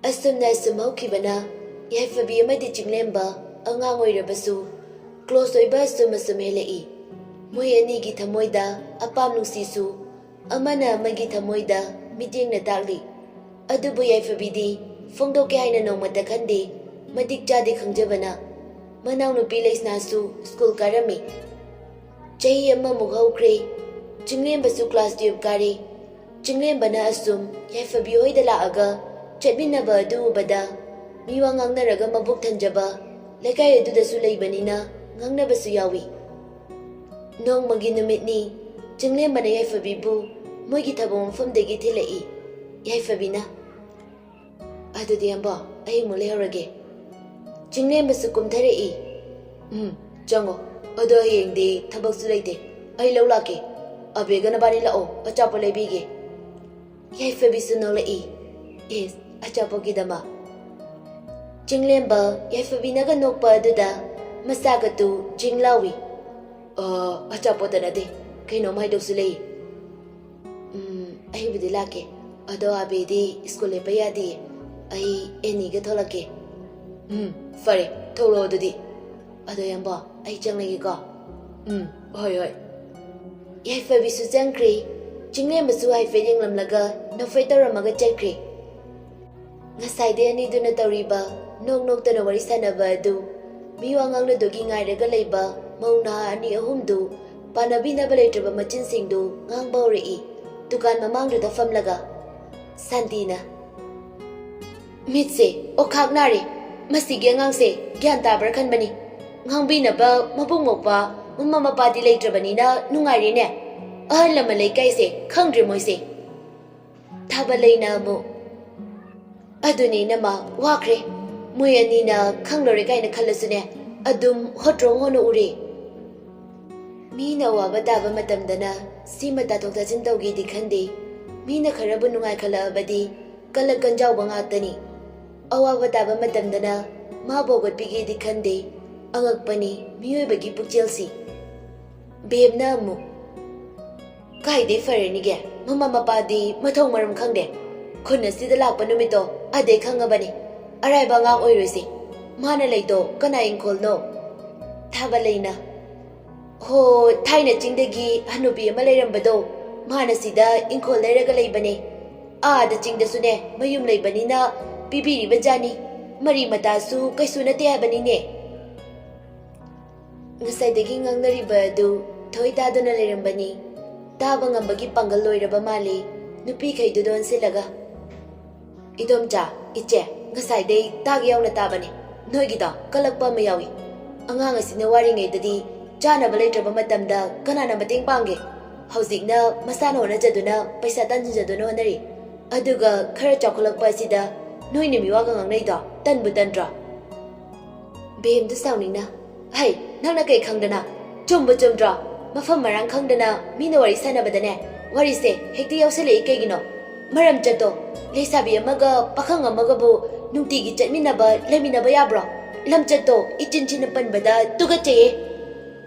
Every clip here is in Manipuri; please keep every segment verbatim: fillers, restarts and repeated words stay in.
ꯑꯁꯨꯝꯅ ꯑꯁꯨꯝ ꯍꯧꯈꯤꯕꯅ ꯌꯥꯏꯐꯕꯤ ꯑꯃꯗꯤ ꯆꯤꯡꯂꯦꯝꯕ ꯑꯉꯥꯡ ꯑꯣꯏꯔꯕꯁꯨ close ꯑꯣꯏꯕ ꯑꯁꯨꯝ ꯑꯁꯨꯝ ꯍꯦꯜꯂꯛꯏ꯫ ꯃꯣꯏ ꯑꯅꯤꯒꯤ ꯊꯃꯣꯏꯗ ꯑꯄꯥꯝ ꯅꯨꯡꯁꯤꯁꯨ ꯑꯃꯅ ꯑꯃꯒꯤ ꯊꯃꯣꯏꯗ ꯃꯤꯠꯌꯦꯡꯅ ꯇꯥꯛꯂꯤ꯫ ꯑꯗꯨꯕꯨ ꯌꯥꯏꯐꯕꯤꯗꯤ ꯐꯣꯡꯗꯣꯛꯀꯦ ꯍꯥꯏꯅ ꯅꯣꯡꯃꯇ ꯈꯟꯗꯦ꯫ ꯃꯇꯤꯛ ꯆꯥꯗꯦ ꯈꯪꯖꯕꯅ ꯃꯅꯥꯎꯅꯨꯄꯤ ꯂꯩꯁꯅꯥꯁꯨ ꯁ꯭ꯀꯨꯜ ꯀꯥꯔꯝꯃꯤ꯫ ꯆꯍꯤ ꯑꯃꯃꯨꯛ ꯍꯧꯈ꯭ꯔꯦ꯫ ꯆꯤꯡꯂꯦꯝꯕꯁꯨ class twelve ꯀꯥꯔꯦ꯫ ꯆꯤꯡꯂꯦꯝꯕꯅ ꯑꯁꯨꯝ ꯌꯥꯏꯐꯕꯤ ꯍꯣꯏꯗ ꯂꯥꯛꯑꯒ ꯆꯠꯃꯤꯟꯅꯕ ꯑꯗꯨ ꯎꯕꯗ ꯃꯤꯋꯥ ꯉꯥꯡꯅꯔꯒ ꯃꯕꯨꯛ ꯊꯟꯖꯕ ꯂꯩꯀꯥꯏ ꯑꯗꯨꯗꯁꯨ ꯂꯩꯕꯅꯤꯅ ꯉꯥꯡꯅꯕꯁꯨ ꯌꯥꯎꯏ꯫ ꯅꯣꯡꯃꯒꯤ ꯅꯨꯃꯤꯠꯅꯤ꯫ ꯆꯤꯡꯂꯦꯝꯕꯅ ꯌꯥꯏꯐꯕꯤꯕꯨ ꯃꯣꯏꯒꯤ ꯊꯕꯛ ꯃꯐꯝꯗꯒꯤ ꯊꯤꯜꯂꯛꯏ꯫ ꯌꯥꯏꯐꯕꯤꯅ, "ꯑꯗꯨꯗꯤ ꯑꯝꯕꯣ, ꯑꯩ ꯑꯃꯨꯛ ꯂꯩꯍꯧꯔꯒꯦ꯫" ꯆꯤꯡꯂꯦꯝꯕꯁꯨ ꯀꯨꯝꯊꯔꯛꯏ꯫ "ꯎꯝ, ꯆꯪꯉꯣ꯫ ꯑꯗꯣ ꯍꯌꯦꯡꯗꯤ ꯊꯕꯛꯁꯨ ꯂꯩꯇꯦ꯫ ꯑꯩ ꯂꯧ ꯂꯥꯛꯀꯦ꯫ ꯑꯕꯦꯒ ꯅꯕꯥꯅꯤ ꯂꯥꯛꯑꯣ, ꯑꯆꯥꯄꯣꯠ ꯂꯩꯕꯤꯒꯦ꯫" ꯌꯥꯏꯐꯕꯤꯁꯨ ꯅꯣꯛꯂꯛꯏ꯫ "ꯏꯁ, ꯑꯆꯥꯄꯣꯠꯀꯤꯗꯃꯛ?" ꯆꯤꯡꯂꯦꯝꯕ ꯌꯥꯏꯐꯕꯤꯅꯒ ꯅꯣꯛꯄ ꯑꯗꯨꯗ ꯃꯁꯥꯒꯇꯨ ꯖꯤꯡ ꯂꯥꯎꯏ꯫ "ꯑ, ꯑꯆꯥꯄꯣꯠꯇ ꯅꯠꯇꯦ, ꯀꯩꯅꯣꯝ ꯍꯥꯏꯗꯧꯁꯨ ꯂꯩ꯫" "ꯎꯝ, ꯑꯩꯕꯨꯗꯤ ꯂꯥꯛꯀꯦ꯫ ꯑꯗꯣ ꯑꯕꯦꯗꯤ ꯁ꯭ꯀꯨꯜ ꯂꯦꯞꯄ ꯌꯥꯗꯦ꯫ ꯑꯩ ꯑꯦꯅꯤꯒ ꯊꯣꯛꯂꯛꯀꯦ꯫" "ꯎꯝ, ꯐꯔꯦ, ꯊꯣꯛꯂꯛꯑꯣ ꯑꯗꯨꯗꯤ꯫ ꯑꯗꯣ ꯌꯥꯝꯕꯣ, ꯑꯩ ꯆꯪꯂꯒꯦꯀꯣ꯫" "ꯎꯝ, ꯍꯣꯏ, ꯍꯣꯏ꯫" ꯌꯥꯏꯐꯕꯤꯁꯨ ꯆꯪꯈ꯭ꯔꯦ꯫ ꯆꯤꯡꯂꯦꯝꯕꯁꯨ ꯍꯥꯏꯐꯦꯠ ꯌꯦꯡꯂꯝꯂꯒ ꯅꯣꯛꯐꯦꯠ ꯇꯧꯔꯝꯃꯒ ꯆꯠꯈ꯭ꯔꯦ꯫ ꯉꯁꯥꯏꯗꯩ ꯑꯅꯤꯗꯨꯅ ꯇꯧꯔꯤꯕ ꯅꯣꯛ ꯅꯣꯛꯇꯅ ꯋꯥꯔꯤ ꯁꯥꯟꯅꯕ ꯑꯗꯨ ꯃꯤꯋꯥ ꯉꯥꯡꯅꯗꯨꯒꯤ ꯉꯥꯏꯔꯒ ꯂꯩꯕ ꯃꯧ ꯅꯍꯥ ꯑꯅꯤ ꯑꯍꯨꯝꯗꯨ ꯄꯥꯅꯕꯤꯅꯕ ꯂꯩꯇ꯭ꯔꯕ ꯃꯆꯤꯟꯁꯤꯡꯗꯨ ꯉꯥꯡꯕ ꯍꯧꯔꯛꯏ꯫ ꯗꯨꯀꯥꯟ ꯃꯃꯥꯡꯗꯨꯗ ꯐꯝꯂꯒ ꯁꯥꯟꯇꯤꯅ, "ꯃꯤꯠꯁꯦ ꯑꯣꯈꯥꯛ ꯅꯥꯔꯦ꯫ ꯃꯁꯤꯒꯤ ꯑꯉꯥꯡꯁꯦ ꯒ꯭ꯌꯥꯟ ꯇꯥꯕ꯭ꯔꯥ ꯈꯟꯕꯅꯤ꯫ ꯉꯥꯡꯕꯤꯅꯕ ꯃꯕꯨꯡ ꯃꯧꯄ꯭ꯋꯥ ꯃꯃꯥ ꯃꯄꯥꯗꯤ ꯂꯩꯇ꯭ꯔꯕꯅꯤꯅ ꯅꯨꯡꯉꯥꯏꯔꯦꯅꯦ꯫ ꯑꯍꯜ ꯂꯃꯟ ꯂꯩꯀꯥꯏꯁꯦ ꯈꯪꯗ꯭ꯔꯦ ꯃꯣꯏꯁꯦ꯫" ꯊꯥꯕꯂꯩꯅ ꯑꯃꯨꯛ, "ꯑꯗꯨꯅꯦ ꯏꯅꯝꯃ, ꯋꯥꯈ꯭ꯔꯦ꯫ ꯃꯣꯏ ꯑꯅꯤꯅ ꯈꯪꯂꯔꯣꯏ ꯀꯥꯏꯅ ꯈꯜꯂꯁꯨꯅꯦ, ꯑꯗꯨꯝ ꯍꯣꯠꯇ꯭ꯔꯣ ꯍꯣꯠꯅ ꯎꯔꯦ꯫" ꯃꯤꯅ ꯑꯋꯥꯕ ꯇꯥꯕ ꯃꯇꯝꯗꯅ ꯁꯤꯃ ꯇꯥꯊꯣꯛ ꯇꯥꯁꯤꯟ ꯇꯧꯒꯦꯗꯤ ꯈꯟꯗꯦ꯫ ꯃꯤꯅ ꯈꯔꯕꯨ ꯅꯨꯡꯉꯥꯏꯈꯠꯂꯛꯑꯕꯗꯤ ꯀꯜꯂꯛ ꯀꯟꯖꯥꯎꯕ ꯉꯥꯛꯇꯅꯤ꯫ ꯑꯋꯥꯕ ꯇꯥꯕ ꯃꯇꯝꯗꯅ ꯃꯥꯕꯨ ꯍꯧꯒꯠꯄꯤꯒꯦꯗꯤ ꯈꯟꯗꯦ꯫ ꯑꯉꯛꯄꯅꯤ ꯃꯤꯑꯣꯏꯕꯒꯤ ꯄꯨꯛꯆꯦꯜꯁꯤ꯫ ꯕꯦꯝꯅ ꯑꯃꯨꯛ, "ꯀꯥꯏꯗꯩ ꯐꯔꯅꯤꯒꯦ? ꯃꯃꯥ ꯃꯄꯥꯗꯤ ꯃꯊꯧ ꯃꯔꯝ ꯈꯪꯗꯦ꯫ ꯈꯨꯟ ꯑꯁꯤꯗ ꯂꯥꯛꯄ ꯅꯨꯃꯤꯠꯇꯣ ꯑꯗꯩ ꯈꯪꯉꯕꯅꯤ꯫ ꯑꯔꯥꯏꯕ ꯑꯉꯥꯡ ꯑꯣꯏꯔꯣꯏꯁꯦ꯫ ꯃꯥꯅ ꯂꯩꯗꯣ ꯀꯅꯥ ꯏꯪꯈꯣꯜꯅꯣ? ꯊꯥꯕ ꯂꯩꯅ꯫ ꯍꯣ, ꯊꯥꯏꯅ ꯆꯤꯡꯗꯒꯤ ꯍꯅꯨꯕꯤ ꯑꯃ ꯂꯩꯔꯝꯕꯗꯣ, ꯃꯥꯅ ꯁꯤꯗ ꯏꯪꯈꯣꯜ ꯂꯩꯔꯒ ꯂꯩꯕꯅꯦ꯫ ꯑꯥꯗ ꯆꯤꯡꯗꯁꯨꯅꯦ ꯃꯌꯨꯝ ꯂꯩꯕꯅꯤꯅ ꯄꯤꯕꯤꯔꯤꯕ ꯖꯥꯠꯅꯤ꯫ ꯃꯔꯤ ꯃꯇꯥꯁꯨ ꯀꯩꯁꯨ ꯅꯠꯇꯦ ꯍꯥꯏꯕꯅꯤꯅꯦ꯫ ꯉꯁꯥꯏꯗꯒꯤ ꯉꯥꯡꯅꯔꯤꯕ ꯑꯗꯨ ꯊꯣꯏ ꯇꯥꯗꯨꯅ ꯂꯩꯔꯝꯕꯅꯤ꯫ ꯇꯥꯕ ꯉꯝꯕꯒꯤ ꯄꯥꯡꯒꯜ ꯂꯣꯏꯔꯕ ꯃꯥꯜꯂꯤ ꯅꯨꯄꯤꯈꯩꯗꯨꯗ ꯑꯣꯟꯁꯤꯜꯂꯒ꯫ "ꯏꯗꯣꯝꯆꯥ, ꯏꯆꯦ, ꯉꯁꯥꯏꯗꯩ ꯇꯥꯒꯦ ꯌꯥꯎꯅ ꯇꯥꯕꯅꯤ꯫ ꯅꯣꯏꯒꯤꯗꯣ ꯀꯜꯂꯛꯄ ꯑꯃ ꯌꯥꯎꯏ꯫ ꯑꯉꯥꯡ ꯑꯁꯤꯅ ꯋꯥꯔꯤꯉꯩꯗꯗꯤ ꯆꯥꯅꯕ ꯂꯩꯇ꯭ꯔꯕ ꯃꯇꯝꯗ ꯀꯅꯥꯅ ꯃꯇꯦꯡ ꯄꯥꯡꯒꯦ? ꯍꯧꯖꯤꯛꯅ ꯃꯁꯥꯅ ꯍꯣꯠꯅꯖꯗꯨꯅ ꯄꯩꯁꯥ ꯇꯥꯟꯁꯤꯟꯖꯗꯨꯅ ꯍꯣꯠꯅꯔꯤ꯫ ꯑꯗꯨꯒ ꯈꯔ ꯆꯥꯎꯈꯠꯂꯛꯄ ꯑꯁꯤꯗ ꯅꯣꯏꯅ ꯃꯤꯋꯥꯒ ꯉꯥꯡꯅꯩꯗꯣ ꯇꯟꯕꯨ ꯇꯟꯗ꯭ꯔꯣ?" ꯕꯦꯝꯗꯨ ꯁꯥꯎꯅꯤꯡꯅ, "ꯍꯩ, ꯅꯪꯅ ꯀꯩ ꯈꯪꯗꯅ? ꯆꯨꯝꯕꯨ ꯆꯨꯝꯗ꯭ꯔꯣ? ꯃꯐꯝ ꯃꯔꯥꯡ ꯈꯪꯗꯅ ꯃꯤꯅ ꯋꯥꯔꯤ ꯁꯥꯟꯅꯕꯗꯅꯦ, ꯋꯥꯔꯤꯁꯦ ꯍꯦꯛꯇ ꯌꯥꯎꯁꯜꯂꯛꯏ ꯀꯩꯒꯤꯅꯣ? ꯃꯔꯝ ꯆꯠꯇꯣ꯫ ꯂꯩꯁꯥꯕꯤ ꯑꯃꯒ ꯄꯥꯈꯪ ꯑꯃꯒꯕꯨ ꯅꯨꯡꯇꯤꯒꯤ ꯆꯠꯃꯤꯟꯅꯕ, ꯂꯩꯃꯤꯟꯅꯕ ꯌꯥꯕ꯭ꯔꯣ? ꯂꯝꯆꯠꯇꯣ ꯏꯆꯤꯟ ꯆꯤꯟꯅ ꯄꯟꯕꯗ ꯇꯨꯀꯠꯆꯩꯌꯦ꯫"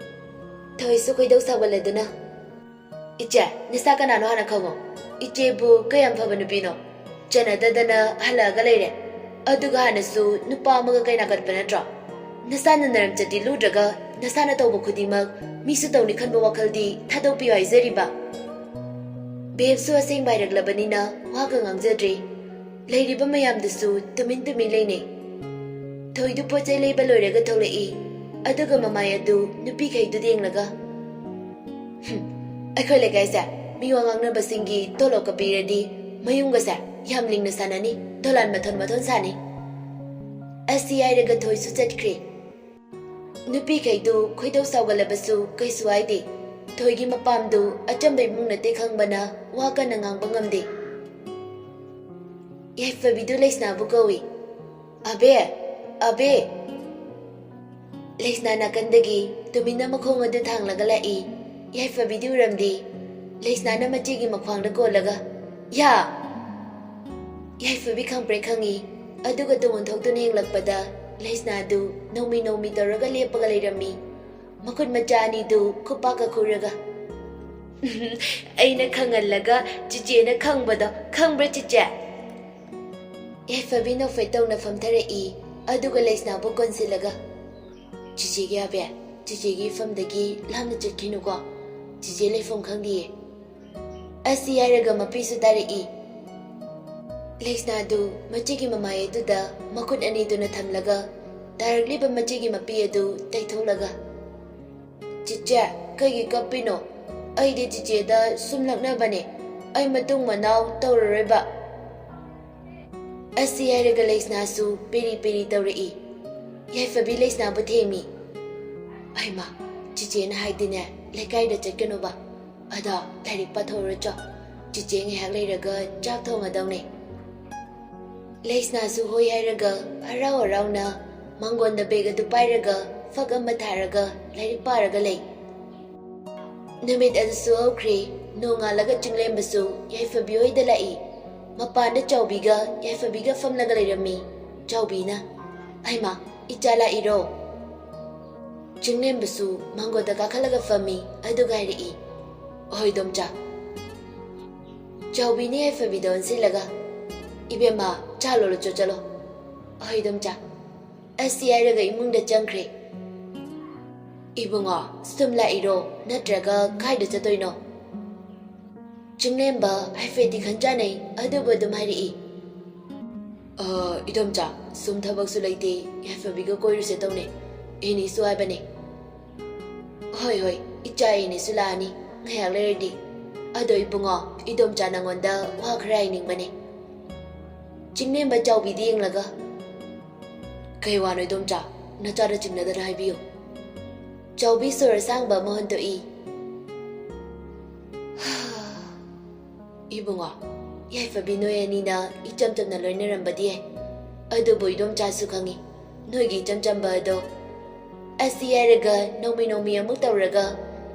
ꯊꯣꯏꯁꯨ ꯈꯣꯏꯗꯧ ꯁꯥꯎꯒꯠꯂꯗꯨꯅ, "ꯏꯆꯦ, ꯅꯁꯥ ꯀꯅꯥꯅꯣ ꯍꯥꯟꯅ ꯈꯪꯉꯣ꯫ ꯏꯆꯦꯕꯨ ꯀꯌꯥꯝ ꯐꯕ ꯅꯨꯄꯤꯅꯣ? ꯆꯟꯅꯗꯗꯅ ꯍꯜꯂꯛꯑꯒ ꯂꯩꯔꯦ꯫ ꯑꯗꯨꯒ ꯍꯥꯟꯅꯁꯨ ꯅꯨꯄꯥ ꯑꯃꯒ ꯀꯩꯅꯥ ꯀꯠꯄ ꯅꯠꯇ꯭ꯔꯣ? ꯅꯁꯥꯅ ꯅꯔꯝ ꯆꯠꯇꯤ ꯂꯨꯗ꯭ꯔꯒ ꯅꯁꯥꯅ ꯇꯧꯕ ꯈꯨꯗꯤꯡꯃꯛ ꯃꯤꯁꯨ ꯇꯧꯅꯤ ꯈꯟꯕ ꯋꯥꯈꯜꯗꯤ ꯊꯥꯗꯣꯛꯄꯤꯌꯨ ꯍꯥꯏꯖꯔꯤꯕ꯫" ꯕꯦꯞꯁꯨ ꯑꯁꯦꯡꯕ ꯍꯥꯏꯔꯛꯂꯕꯅꯤꯅ ꯋꯥꯒ ꯉꯥꯡꯖꯗ꯭ꯔꯦ꯫ ꯂꯩꯔꯤꯕ ꯃꯌꯥꯝꯗꯨꯁꯨ ꯇꯨꯃꯤꯟ ꯇꯨꯃꯤꯟ ꯂꯩꯅꯩ꯫ ꯊꯣꯏꯗꯨ ꯄꯣꯠ ꯆꯩ ꯂꯩꯕ ꯂꯣꯏꯔꯒ ꯊꯣꯛꯂꯛꯏ꯫ ꯑꯗꯨꯒ ꯃꯃꯥꯏ ꯑꯗꯨ ꯅꯨꯄꯤꯈꯩꯗꯨꯗ ꯌꯦꯡꯂꯒ, "ꯍꯨꯝ, ꯑꯩꯈꯣꯏ ꯂꯩꯀꯥꯏꯁꯦ ꯃꯤ ꯋꯥ ꯉꯥꯡꯅꯕꯁꯤꯡꯒꯤ ꯇꯣꯂꯣꯞꯀ ꯄꯤꯔꯗꯤ ꯃꯌꯨꯝꯒꯁꯦ ꯌꯥꯝ ꯂꯤꯡꯅ ꯁꯥꯟꯅꯅꯤ, ꯗꯣꯂꯥꯟ ꯃꯊꯣꯟ ꯃꯊꯣꯟ ꯁꯥꯅꯤ꯫" ꯑꯁꯤ ꯍꯥꯏꯔꯒ ꯊꯣꯏꯁꯨ ꯆꯠꯈ꯭ꯔꯦ꯫ ꯅꯨꯄꯤꯈꯩꯗꯨ ꯈꯣꯏꯗꯧ ꯁꯥꯎꯒꯠꯂꯕꯁꯨ ꯀꯩꯁꯨ ꯍꯥꯏꯗꯦ꯫ ꯊꯣꯏꯒꯤ ꯃꯄꯥꯝꯗꯨ ꯑꯆꯝꯕ ꯏꯃꯨꯡ ꯅꯠꯇꯦ ꯈꯪꯕꯅ ꯋꯥ ꯀꯟꯅ ꯉꯥꯡꯕ ꯉꯝꯗꯦ꯫ ꯌꯥꯏꯐꯕꯤꯗꯨ ꯂꯩꯁꯅꯥꯕꯨ ꯀꯧꯏ꯫ "ꯑꯕꯦ! ꯑꯕꯦ!" ꯂꯩꯁꯅꯥ ꯅꯥꯀꯟꯗꯒꯤ ꯇꯨꯃꯤꯟꯅ ꯃꯈꯣꯡ ꯑꯗꯨ ꯊꯥꯡꯂꯒ ꯂꯥꯛꯏ꯫ ꯌꯥꯏꯐꯕꯤꯗꯤ ꯎꯔꯝꯗꯦ꯫ ꯂꯩꯁꯅꯥꯅ ꯃꯆꯦꯒꯤ ꯃꯈ꯭ꯋꯥꯡꯗ ꯀꯣꯜꯂꯒ, "ꯌꯥ!" ꯌꯥꯏꯐꯕꯤ ꯈꯪꯄ꯭ꯔꯦꯛ ꯈꯪꯏ꯫ ꯑꯗꯨꯒ ꯇꯨꯡ ꯑꯣꯟꯊꯣꯛꯇꯨꯅ ꯌꯦꯡꯂꯛꯄꯗ ꯂꯩꯁꯅꯥꯗꯨ ꯅꯧꯃꯤ ꯅꯧꯃꯤ ꯇꯧꯔꯒ ꯂꯦꯞꯄꯒ ꯂꯩꯔꯝꯃꯤ꯫ ꯃꯈꯨꯠ ꯃꯆꯥ ꯑꯅꯤꯗꯨ ꯈꯨꯄꯥꯛꯀ ꯈꯨꯔꯒ, "ꯑꯩꯅ ꯈꯪꯍꯜꯂꯒ ꯆꯤꯆꯦꯅ ꯈꯪꯕꯗꯣ ꯈꯪꯕ꯭ꯔꯥ ꯆꯤꯆꯦ? ꯌꯥꯏꯐꯕꯤ ꯅꯣꯛꯐꯦꯠ ꯇꯧꯅ ꯐꯝꯊꯔꯛꯏ, ꯑꯗꯨꯒ ꯂꯩꯁꯅꯥꯕꯨ ꯀꯣꯟꯁꯤꯜꯂꯒ, "ꯆꯤꯆꯦꯒꯤ ꯑꯕꯦ, ꯆꯤꯆꯦꯒꯤ ꯏꯐꯝꯗꯒꯤ ꯂꯥꯞꯅ ꯆꯠꯈꯤꯅꯨꯀꯣ꯫ ꯆꯤꯆꯦ ꯂꯩꯐꯝ ꯈꯪꯗꯤꯌꯦ"꯫ ꯑꯁꯤ ꯍꯥꯏꯔꯒ ꯃꯄꯤꯁꯨ ꯇꯥꯔꯛꯏ꯫ ꯂꯩꯁꯅꯥꯗꯨ ꯃꯆꯦꯒꯤ ꯃꯃꯥꯏ ꯑꯗꯨꯗ ꯃꯈꯨꯠ ꯑꯅꯤꯗꯨꯅ ꯊꯝꯂꯒ ꯇꯥꯔꯛꯂꯤꯕ ꯃꯆꯦꯒꯤ ꯃꯄꯤ ꯑꯗꯨ ꯇꯩꯊꯣꯛꯂꯒ, "ꯆꯤꯆꯦ, ꯀꯩꯒꯤ ꯀꯞꯄꯤꯅꯣ? ꯑꯩꯗꯤ ꯆꯤꯆꯦꯗ ꯁꯨꯝ ꯂꯛꯅꯕꯅꯦ꯫ ꯑꯩ ꯃꯇꯨꯡ ꯃꯅꯥꯎ ꯇꯧꯔꯔꯣꯏꯕ"꯫ ꯑꯁꯤ ꯍꯥꯏꯔꯒ ꯂꯩꯁꯅꯥꯁꯨ ꯄꯤꯔꯤ ꯄꯤꯔꯤ ꯇꯧꯔꯛꯏ꯫ ꯌꯥꯏꯐꯕꯤ ꯂꯩꯁꯅꯥꯕꯨ ꯊꯦꯝꯃꯤ꯫ "ꯍꯩꯃꯥ, ꯆꯤꯆꯦꯅ ꯍꯥꯏꯗꯤꯅꯦ, ꯂꯩꯀꯥꯏꯗ ꯆꯠꯀꯅꯨꯕ꯫ ꯑꯗꯣ ꯂꯥꯏꯔꯤꯛ ꯄꯥꯊꯣꯛꯎꯔꯣ ꯆꯣ꯫ ꯆꯤꯆꯦ ꯉꯥꯏꯍꯥꯛ ꯂꯩꯔꯒ ꯆꯥꯛ ꯊꯣꯡꯉꯗꯧꯅꯦ"꯫ ꯂꯩꯁꯅꯥꯁꯨ ꯍꯣꯏ ꯍꯥꯏꯔꯒ ꯍꯔꯥꯎ ꯍꯔꯥꯎꯅ ꯃꯥꯡꯒꯣꯟꯗ ꯕꯦꯒ ꯑꯗꯨ ꯄꯥꯏꯔꯒ ꯐꯛ ꯑꯃ ꯊꯥꯔꯒ ꯂꯥꯏꯔꯤꯛ ꯄꯥꯔꯒ ꯂꯩ꯫ ꯅꯨꯃꯤꯠ ꯑꯗꯨꯁꯨ ꯍꯧꯈ꯭ꯔꯦ꯫ ꯅꯣꯡꯉꯥꯜꯂꯒ ꯆꯤꯡꯂꯦꯝꯕꯁꯨ ꯌꯥꯏꯐꯕꯤ ꯍꯣꯏꯗ ꯂꯥꯛꯏ꯫ ꯃꯄꯥꯟꯗ ꯆꯥꯎꯕꯤꯒ ꯌꯥꯏꯐꯕꯤꯒ ꯐꯝꯂꯒ ꯂꯩꯔꯝꯃꯤ꯫ ꯆꯥꯎꯕꯤꯅ, "ꯍꯩꯃꯥ, ꯏꯆꯥ ꯂꯥꯛꯏꯔꯣ?" ꯆꯤꯡꯂꯦꯝꯕꯁꯨ ꯃꯥꯡꯒꯣꯟꯗ ꯀꯥꯈꯠꯂꯒ ꯐꯝꯃꯤ, ꯑꯗꯨꯒ ꯍꯥꯏꯔꯛꯏ, "ꯍꯣꯏ, ꯏꯗꯣꯝꯆꯥ"꯫ ꯆꯥꯎꯕꯤꯅ ꯌꯥꯏꯐꯕꯤꯗ ꯑꯣꯟꯁꯤꯜꯂꯒ, "ꯏꯕꯦꯝꯃ, ꯆꯥ ꯂꯣꯜꯂꯨꯆꯣ ꯆꯠꯂꯣ"꯫ "ꯍꯣꯏ, ꯏꯗꯣꯝꯆꯥ"꯫ ꯑꯁꯤ ꯍꯥꯏꯔꯒ ꯏꯃꯨꯡꯗ ꯆꯪꯈ꯭ꯔꯦ꯫ "ꯏꯕꯨꯡꯉꯣ, ꯁꯨꯝ ꯂꯥꯛꯏꯔꯣ, ꯅꯠꯇ꯭ꯔꯒ ꯀꯥꯏꯗ ꯆꯠꯇꯣꯏꯅꯣ?" ꯆꯤꯡꯂꯦꯝꯕ ꯍꯥꯏꯐꯦꯠꯇꯤ ꯈꯟꯆꯥꯅꯩ, ꯑꯗꯨꯕꯨ ꯑꯗꯨꯝ ꯍꯥꯏꯔꯛꯏ, "ꯑ, ꯏꯗꯣꯝꯆꯥ, ꯁꯨꯝ ꯊꯕꯛꯁꯨ ꯂꯩꯇꯦ, ꯌꯥꯏꯐꯕꯤꯒ ꯀꯣꯏꯔꯨꯁꯦ ꯇꯧꯅꯦ꯫ ꯏꯅꯦꯁꯨ ꯍꯥꯏꯕꯅꯦ"꯫ "ꯍꯣꯏ, ꯍꯣꯏ, ꯏꯆꯥ, ꯏꯅꯦꯁꯨ ꯂꯥꯛꯑꯅꯤ ꯉꯥꯏꯍꯥꯛ ꯂꯩꯔꯗꯤ꯫ ꯑꯗꯣ ꯏꯕꯨꯡꯉꯣ, ꯏꯗꯣꯝꯆꯥ ꯅꯉꯣꯟꯗ ꯋꯥ ꯈꯔ ꯍꯥꯏꯅꯤꯡꯕꯅꯦ"꯫ ꯆꯤꯡꯂꯦꯝꯕ ꯆꯥꯎꯕꯤꯗ ꯌꯦꯡꯂꯒ, "ꯀꯩ ꯋꯥꯅꯣ ꯏꯗꯣꯝꯆꯥ? ꯅꯆꯥꯗ ꯆꯤꯡꯅꯗꯅ ꯍꯥꯏꯕꯤꯌꯨ"꯫ ꯆꯥꯎꯕꯤ ꯁꯣꯔ ꯑꯁꯥꯡꯕ ꯑꯃ ꯍꯣꯟꯗꯣꯛꯏ꯫ "ꯏꯕꯨꯡꯉꯣ, ꯌꯥꯏꯐꯕꯤ ꯅꯣꯏ ꯑꯅꯤꯅ ꯏꯆꯝ ꯆꯝꯅ ꯂꯣꯏꯅꯔꯝꯕꯗꯤ ꯌꯥꯏ, ꯑꯗꯨꯕꯨ ꯏꯗꯣꯝꯆꯥꯁꯨ ꯈꯪꯉꯤ ꯅꯣꯏꯒꯤ ꯏꯆꯝ ꯆꯝꯕ ꯑꯗꯣ"꯫ ꯑꯁꯤ ꯍꯥꯏꯔꯒ ꯅꯣꯡꯃꯤ ꯅꯣꯡꯃꯤ ꯑꯃꯨꯛ ꯇꯧꯔꯒ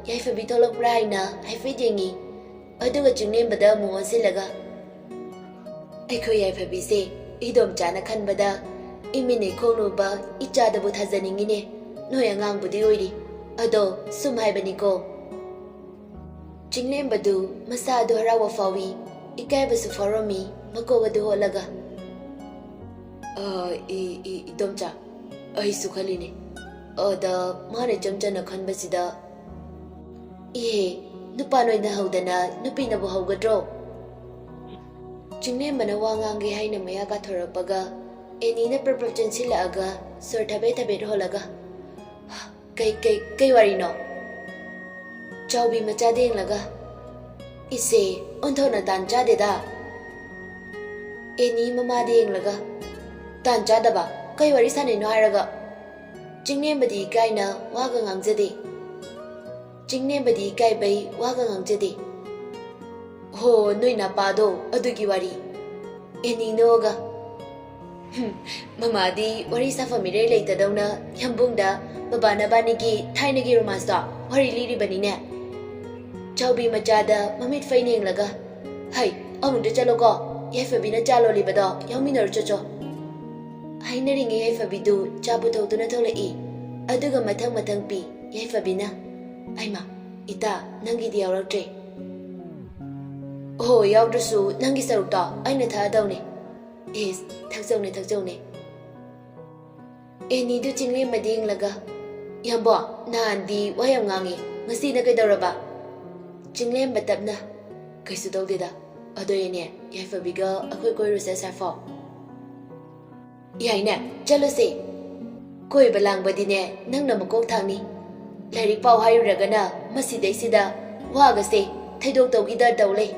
ꯌꯥꯏꯐꯕꯤ ꯊꯣꯛꯂꯛꯄ꯭ꯔꯥ ꯍꯥꯏꯅ ꯍꯥꯏꯐꯦꯠ ꯌꯦꯡꯉꯤ꯫ ꯑꯗꯨꯒ ꯆꯤꯡꯂꯦꯝꯕꯗ ꯑꯃꯨꯛ ꯑꯣꯟꯁꯤꯜꯂꯒ, "ꯑꯩꯈꯣꯏ ꯌꯥꯏꯐꯕꯤꯁꯦ ꯏꯗꯣꯝꯆꯥꯅ ꯈꯟꯕꯗ ꯏꯃꯤꯠꯅ ꯏꯈꯣꯡ ꯂꯨꯕ ꯏꯆꯥꯗꯕꯨ ꯊꯥꯖꯅꯤꯡꯉꯤꯅꯦ꯫ ꯅꯣꯏ ꯑꯉꯥꯡꯕꯨꯗꯤ ꯑꯣꯏꯔꯤ, ꯑꯗꯣ ꯁꯨꯝ ꯍꯥꯏꯕꯅꯤꯀꯣ"꯫ ꯆꯤꯡꯂꯦꯝꯕꯗꯨ ꯃꯁꯥ ꯑꯗꯨ ꯍꯔꯥꯎꯕ ꯐꯥꯎꯏ, ꯏꯀꯥꯏꯕꯁꯨ ꯐꯥꯎꯔꯝꯃꯤ ꯃꯀꯣꯛ ꯑꯗꯨ ꯍꯣꯠꯂꯒ꯫ ꯑ, ꯏ, ꯏ, ꯏꯗꯣꯝꯆꯥ, ꯑꯩꯁꯨ ꯈꯜꯂꯤꯅꯦ꯫ ꯑꯗ ꯃꯥꯅ ꯏꯆꯝ ꯆꯝꯅ ꯈꯟꯕꯁꯤꯗ, "ꯏꯍꯦ, ꯅꯨꯄꯥ ꯅꯣꯏꯅ ꯍꯧꯗꯅ ꯅꯨꯄꯤꯅꯕꯨ ꯍꯧꯒꯗ꯭ꯔꯣ?" ꯆꯤꯡꯂꯦꯝꯕꯅ ꯋꯥ ꯉꯥꯡꯒꯦ ꯍꯥꯏꯅ ꯃꯌꯥ ꯀꯥꯊꯣꯔꯛꯄꯒ, ꯑꯦꯅꯤꯅ ꯄ꯭ꯔꯞ ꯄ꯭ꯔꯞ ꯆꯦꯟꯁꯤꯜꯂꯛꯑꯒ ꯁꯣꯔ ꯊꯕꯦꯠ ꯊꯕꯦꯠ ꯍꯣꯜꯂꯒ, "ꯀꯩ, ꯀꯩ, ꯀꯩ ꯋꯥꯔꯤꯅꯣ?" ꯆꯥꯎꯕꯤ ꯃꯆꯥꯗ ꯌꯦꯡꯂꯒ, "ꯏꯆꯦ, ꯑꯣꯟꯊꯣꯛꯅ ꯇꯥꯟ ꯆꯥꯗꯦꯗ!" ꯑꯦꯅꯤ ꯃꯃꯥꯗ ꯌꯦꯡꯂꯒ, "ꯇꯥꯟ ꯆꯥꯗꯕ? ꯀꯩ ꯋꯥꯔꯤ ꯁꯥꯟꯅꯩꯅꯣ ꯍꯥꯏꯔꯒ?" ꯆꯤꯡꯂꯦꯝꯕꯗꯤ ꯏꯀꯥꯏꯅ ꯋꯥꯒ ꯉꯥꯡꯖꯗꯦ꯫ ꯆꯤꯡꯂꯦꯝꯕꯗꯤ ꯏꯀꯥꯏꯕꯩ ꯋꯥꯒ ꯉꯥꯡꯖꯗꯦ꯫ "ꯍꯣ, ꯅꯣꯏ ꯅꯄꯥꯗꯣ, ꯑꯗꯨꯒꯤ ꯋꯥꯔꯤ?" ꯑꯦꯅꯤ ꯅꯣꯛꯑꯒ, "ꯍꯨꯝ, ꯃꯃꯥꯗꯤ ꯋꯥꯔꯤ ꯁꯥꯐꯝ ꯏꯔꯩ ꯂꯩꯇꯗꯧꯅ ꯌꯥꯝꯕꯨꯡꯗ ꯕꯕꯥ ꯅꯕꯥꯅꯤꯒꯤ ꯊꯥꯏꯅꯒꯤ ꯔꯣꯃꯥꯟꯁꯇꯣ ꯋꯥꯔꯤ ꯂꯤꯔꯤꯕꯅꯤꯅꯦ꯫" ꯆꯥꯎꯕꯤ ꯃꯆꯥꯗ ꯃꯃꯤꯠ ꯐꯩꯅ ꯌꯦꯡꯂꯒ, "ꯍꯩ, ꯑꯃꯨꯛꯇ ꯆꯠꯂꯣꯀꯣ, ꯌꯥꯏꯐꯕꯤꯅ ꯆꯥ ꯂꯣꯜꯂꯤꯕꯗꯣ ꯌꯥꯎꯃꯤꯟꯅꯔꯨ ꯆꯣꯆꯣ꯫" ꯍꯥꯏꯅꯔꯤꯉꯩ ꯌꯥꯏꯐꯕꯤꯗꯨ ꯆꯥ ꯄꯨꯊꯣꯛꯇꯨꯅ ꯊꯣꯛꯂꯛꯏ꯫ ꯑꯗꯨꯒ ꯃꯊꯪ ꯃꯊꯪ ꯄꯤ꯫ ꯌꯥꯏꯐꯕꯤꯅ, "ꯑꯩꯃ, ꯏꯇꯥ, ꯅꯪꯒꯤꯗꯤ ꯌꯥꯎꯔꯛꯇ꯭ꯔꯦ꯫" "ꯑꯣꯍꯣ, ꯌꯥꯎꯗ꯭ꯔꯁꯨ ꯅꯪꯒꯤ ꯁꯔꯨꯛꯇꯣ ꯑꯩꯅ ꯊꯛꯑꯗꯧꯅꯦ꯫" "ꯏꯁ, ꯊꯛꯆꯧꯅꯦ, ꯊꯛꯆꯧꯅꯦ꯫" ꯑꯦꯅꯤꯗꯨ ꯆꯤꯡꯂꯦꯝꯕꯗ ꯌꯦꯡꯂꯒ, "ꯏꯌꯥꯝꯕꯣ, ꯅꯍꯥꯟꯗꯤ ꯋꯥ ꯌꯥꯝ ꯉꯥꯡꯉꯤ, ꯉꯁꯤꯅ ꯀꯩꯗꯧꯔꯕ?" ꯆꯤꯡꯂꯦꯝꯕ ꯇꯞꯅ, "ꯀꯩꯁꯨ ꯇꯧꯗꯦꯗ꯫ ꯑꯗꯣ ꯑꯦꯅꯦ, ꯌꯥꯏꯐꯕꯤꯒ ꯑꯩꯈꯣꯏ ꯀꯣꯏꯔꯨꯁꯦ ꯑꯁꯥꯏꯐꯥꯎ?" "ꯌꯥꯏꯅꯦ, ꯆꯠꯂꯨꯁꯦ꯫ ꯀꯣꯏꯕ ꯂꯥꯡꯕꯗꯤꯅꯦ, ꯅꯪꯅ ꯃꯀꯣꯛ ꯊꯥꯡꯅꯤ꯫ ꯂꯥꯏꯔꯤꯛ ꯄꯥꯎ ꯍꯥꯏꯔꯨꯔꯒꯅ ꯃꯁꯤꯗꯩꯁꯤꯗ ꯋꯥꯒꯁꯦ ꯊꯩꯗꯣꯛ ꯇꯧꯈꯤꯗ ꯇꯧ ꯂꯩ꯫"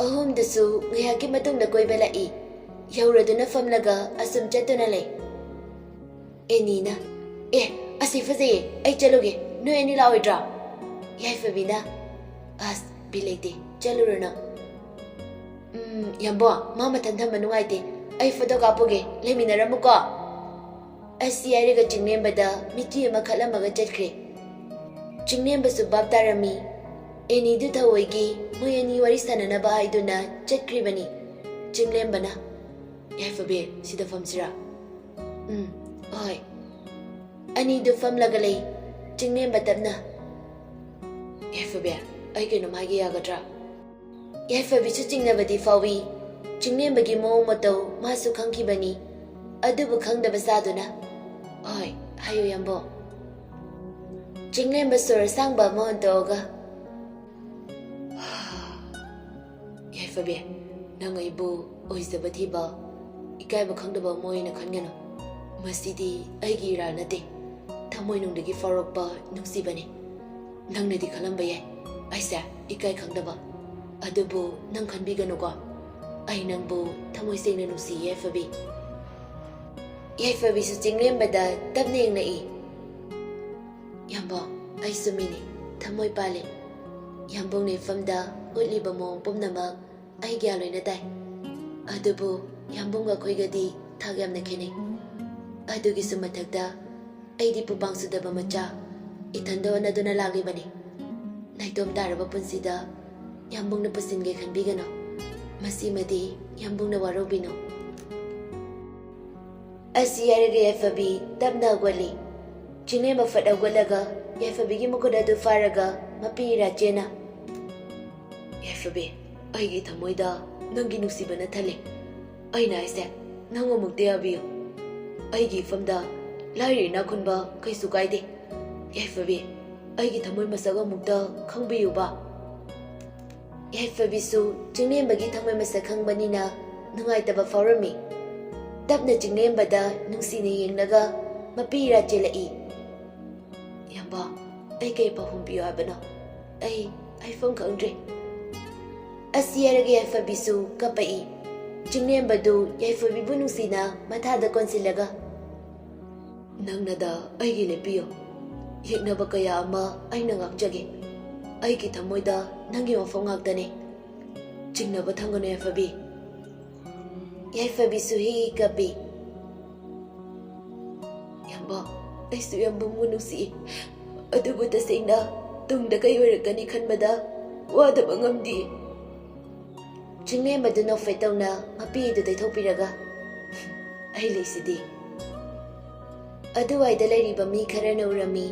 ꯑꯍꯨꯝꯗꯨꯁꯨ ꯉꯥꯏꯍꯥꯛꯀꯤ ꯃꯇꯨꯡꯗ ꯀꯣꯏꯕ ꯂꯥꯛꯏ꯫ ꯌꯧꯔꯗꯨꯅ ꯐꯝꯂꯒ ꯑꯁꯨꯝ ꯆꯠꯇꯨꯅ ꯂꯩ꯫ ꯑꯦꯅꯤꯅ, "ꯑꯦ, ꯑꯁꯤ ꯐꯖꯩꯌꯦ, ꯑꯩ ꯆꯠꯂꯨꯒꯦ, ꯅꯣꯏ ꯑꯅꯤ ꯂꯥꯛꯑꯣꯏꯗ꯭ꯔꯣ?" ꯌꯥꯏꯐꯕꯤꯅ, "ꯑꯁ, ꯕꯤꯠ ꯂꯩꯇꯦ, ꯆꯠꯂꯨꯔꯅꯨ꯫" "ꯎꯝ, ꯌꯥꯝꯕꯣ, ꯃꯥ ꯃꯊꯟ ꯊꯝꯕ ꯅꯨꯡꯉꯥꯏꯇꯦ, ꯑꯩ ꯐꯣꯇꯣ ꯀꯥꯞꯄꯨꯒꯦ, ꯂꯩꯃꯤꯟꯅꯔꯝꯃꯨꯀꯣ꯫" ꯑꯁꯤ ꯍꯥꯏꯔꯒ ꯆꯤꯡꯂꯦꯝꯕꯗ ꯃꯤꯠꯆꯤ ꯑꯃ ꯈꯠꯂꯝꯃꯒ ꯆꯠꯈ꯭ꯔꯦ꯫ ꯆꯤꯡꯂꯦꯝꯕꯁꯨ ꯚꯥꯞ ꯇꯥꯔꯝꯃꯤ꯫ ꯑꯦꯅꯤꯗꯨ ꯊꯑꯣꯏꯒꯤ ꯃꯣꯏ ꯑꯅꯤ ꯋꯥꯔꯤ ꯁꯥꯟꯅꯅꯕ ꯍꯥꯏꯗꯨꯅ ꯆꯠꯈ꯭ꯔꯤꯕꯅꯤ꯫ ꯆꯤꯡꯂꯦꯝꯕꯅ, "ꯌꯥꯏꯐꯕꯤ, ꯁꯤꯗ ꯐꯝꯁꯤꯔꯥ?" "ꯎꯝ, ꯍꯣꯏ꯫" ꯑꯅꯤꯗꯨ ꯐꯝꯂꯒ ꯂꯩ꯫ ꯆꯤꯡꯂꯦꯝꯕ ꯇꯞꯅ, "ꯌꯥꯏꯐꯕꯤ, ꯑꯩ ꯀꯩꯅꯣꯝ ꯍꯥꯏꯒꯦ, ꯌꯥꯒꯗ꯭ꯔꯥ?" ꯌꯥꯏꯐꯕꯤꯁꯨ ꯆꯤꯡꯅꯕꯗꯤ ꯐꯥꯎꯏ꯫ ꯆꯤꯡꯂꯦꯝꯕꯒꯤ ꯃꯑꯣꯡ ꯃꯇꯧ ꯃꯥꯁꯨ ꯈꯪꯈꯤꯕꯅꯤ꯫ ꯑꯗꯨꯕꯨ ꯈꯪꯗꯕ ꯁꯥꯗꯨꯅ, "ꯍꯣꯏ, ꯍꯥꯏꯌꯨ ꯌꯥꯝꯕꯨꯡ꯫" ꯆꯤꯡꯂꯦꯝꯕ ꯁꯣꯔ ꯑꯁꯥꯡꯕ ꯑꯃ ꯍꯣꯟꯇꯣꯛꯑꯒ, "ꯌꯥꯏꯐꯕꯤ, ꯅꯪ ꯑꯩꯕꯨ ꯑꯣꯏꯖꯕ ꯊꯤꯕ, ꯏꯀꯥꯏꯕ ꯈꯪꯗꯕ ꯑꯃ ꯑꯣꯏꯅ ꯈꯟꯒꯅꯨ꯫ ꯃꯁꯤꯗꯤ ꯑꯩꯒꯤ ꯏꯔꯥꯜ ꯅꯠꯇꯦ, ꯊꯃꯣꯏꯅꯨꯡꯗꯒꯤ ꯐꯥꯎꯔꯛꯄ ꯅꯨꯡꯁꯤꯕꯅꯤ꯫ ꯅꯪꯅꯗꯤ ꯈꯜꯂꯝꯕ ꯌꯥꯏ ꯑꯩꯁꯦ ꯏꯀꯥꯏ ꯈꯪꯗꯕ, ꯑꯗꯨꯕꯨ ꯅꯪ ꯈꯟꯕꯤꯒꯅꯨꯀꯣ, ꯑꯩ ꯅꯪꯕꯨ ꯊꯃꯣꯏ ꯁꯦꯡꯅ ꯅꯨꯡꯁꯤꯌꯦ ꯌꯥꯏꯐꯕꯤ꯫" ꯌꯥꯏꯐꯕꯤꯁꯨ ꯆꯤꯡꯂꯦꯝꯕꯗ ꯇꯞꯅ ꯌꯦꯡꯂꯛꯏ꯫ "ꯌꯥꯝꯕꯨꯡ, ꯑꯩꯁꯨ ꯃꯤꯅꯤ, ꯊꯃꯣꯏ ꯄꯥꯜꯂꯤ꯫ ꯌꯥꯝꯕꯨꯡꯅ ꯏꯐꯝꯗ ꯎꯠꯂꯤꯕ ꯃꯑꯣꯡ ꯄꯨꯝꯅꯃꯛ ꯑꯩ ꯒ꯭ꯌꯥꯟ ꯂꯣꯏꯅ ꯇꯥꯏ꯫ ꯑꯗꯨꯕꯨ ꯌꯥꯝꯕꯨꯡꯒ ꯑꯩꯈꯣꯏꯒꯗꯤ ꯊꯥꯛ ꯌꯥꯝꯅ ꯈꯦꯠꯅꯩ꯫ ꯑꯗꯨꯒꯤꯁꯨ ꯃꯊꯛꯇ ꯑꯩꯗꯤ ꯄꯨꯄꯥꯡ ꯁꯨꯗꯕ ꯃꯆꯥ, ꯏꯊꯟꯗ ꯍꯣꯠꯅꯗꯨꯅ ꯂꯥꯛꯂꯤꯕꯅꯤ꯫ ꯅꯥꯏꯇꯣꯝ ꯇꯥꯔꯕ ꯄꯨꯟꯁꯤꯗ ꯌꯥꯝꯕꯨꯡꯅ ꯄꯨꯁꯤꯟꯒꯦ ꯈꯟꯕꯤꯒꯅꯨ꯫ ꯃꯁꯤꯃꯗꯤ ꯌꯥꯝꯕꯨꯡꯅ ꯋꯥꯔꯧꯕꯤꯅꯨ꯫" ꯑꯁꯤ ꯍꯥꯏꯔꯒ ꯌꯥꯏꯐꯕꯤ ꯇꯞꯅ ꯍꯧꯒꯠꯂꯤ꯫ ꯆꯤꯡꯂꯦꯝꯕ ꯐꯠ ꯍꯧꯒꯠꯂꯒ ꯌꯥꯏꯐꯕꯤꯒꯤ ꯃꯈꯨꯠ ꯑꯗꯨ ꯐꯥꯔꯒ ꯃꯄꯤ ꯏꯔꯥ ꯆꯦꯟꯅ, "ꯌꯥꯏꯐꯕꯤ, ꯑꯩꯒꯤ ꯊꯃꯣꯏꯗ ꯅꯪꯒꯤ ꯅꯨꯡꯁꯤꯕꯅ ꯊꯜꯂꯤ꯫ ꯑꯩꯅ ꯍꯥꯏꯁꯦ, ꯅꯪ ꯑꯃꯨꯛꯇ ꯌꯥꯕꯤꯌꯨ꯫ ꯑꯩꯒꯤ ꯏꯐꯝꯗ ꯂꯥꯏꯔ ꯏꯅꯥꯛ ꯈꯨꯟꯕ ꯀꯩꯁꯨ ꯀꯥꯏꯗꯦ꯫ ꯌꯥꯏꯐꯕꯤ, ꯑꯩꯒꯤ ꯊꯃꯣꯏ ꯃꯁꯛ ꯑꯃꯨꯛꯇ ꯈꯪꯕꯤꯌꯨꯕ꯫" ꯌꯥꯏꯐꯕꯤꯁꯨ ꯆꯤꯡꯂꯦꯝꯕꯒꯤ ꯊꯃꯣꯏ ꯃꯁꯛ ꯈꯪꯕꯅꯤꯅ ꯅꯨꯡꯉꯥꯏꯇꯕ ꯐꯥꯎꯔꯝꯃꯤ꯫ ꯇꯞꯅ ꯆꯤꯡꯂꯦꯝꯕꯗ ꯅꯨꯡꯁꯤꯅ ꯌꯦꯡꯂꯒ ꯃꯄꯤ ꯏꯔꯥ ꯆꯦꯜꯂꯛꯏ꯫ "ꯌꯥꯝꯕꯨꯡ, ꯑꯩ ꯀꯩ ꯄꯥꯎꯈꯨꯝ ꯄꯤꯌꯨ ꯍꯥꯏꯕꯅꯣ? ꯑꯩ ꯍꯥꯏꯐꯝ ꯈꯪꯗ꯭ꯔꯦ꯫" ꯑꯁꯤ ꯍꯥꯏꯔꯒ ꯌꯥꯏꯐꯕꯤꯁꯨ ꯀꯞꯄꯛꯏ꯫ ꯆꯤꯡꯂꯦꯝꯕꯗꯨ ꯌꯥꯏꯐꯕꯤꯕꯨ ꯅꯨꯡꯁꯤꯅ ꯃꯊꯥꯗ ꯀꯣꯟꯁꯤꯜꯂꯒ, "ꯅꯪꯅꯗ ꯑꯩꯒꯤ ꯂꯦꯞꯄꯤꯌꯨ꯫ ꯌꯦꯛꯅꯕ ꯀꯌꯥ ꯑꯃ ꯑꯩꯅ ꯉꯥꯛꯆꯒꯦ꯫ ꯑꯩꯒꯤ ꯊꯃꯣꯏꯗ ꯅꯪꯒꯤ ꯃꯐꯝ ꯉꯥꯛꯇꯅꯤ꯫ ꯆꯤꯡꯅꯕ ꯊꯝꯒꯅꯨ ꯌꯥꯏꯐꯕꯤ꯫" ꯌꯥꯏꯐꯕꯤꯁꯨ ꯍꯤ ꯍꯤ ꯀꯞꯄꯤ꯫ "ꯌꯥꯝꯕꯨꯡ, ꯑꯩꯁꯨ ꯌꯥꯝꯕꯨꯡꯕꯨ ꯅꯨꯡꯁꯤꯏ꯫ ꯑꯗꯨꯕꯨ ꯇꯁꯦꯡꯅ ꯇꯨꯡꯗ ꯀꯩ ꯑꯣꯏꯔꯛꯀꯅꯤ ꯈꯟꯕꯗ ꯋꯥꯗꯕ ꯉꯝꯗꯦ꯫" ꯆꯤꯡꯂꯦꯝꯕꯗꯨ ꯅꯣꯛꯐꯦꯠ ꯇꯧꯅ ꯃꯄꯤ ꯑꯗꯨ ꯇꯩꯊꯣꯛꯄꯤꯔꯒ, "ꯑꯩ ꯂꯩꯁꯤꯗꯤ꯫" ꯑꯗꯨꯋꯥꯏꯗ ꯂꯩꯔꯤꯕ ꯃꯤ ꯈꯔꯅ ꯎꯔꯝꯃꯤ꯫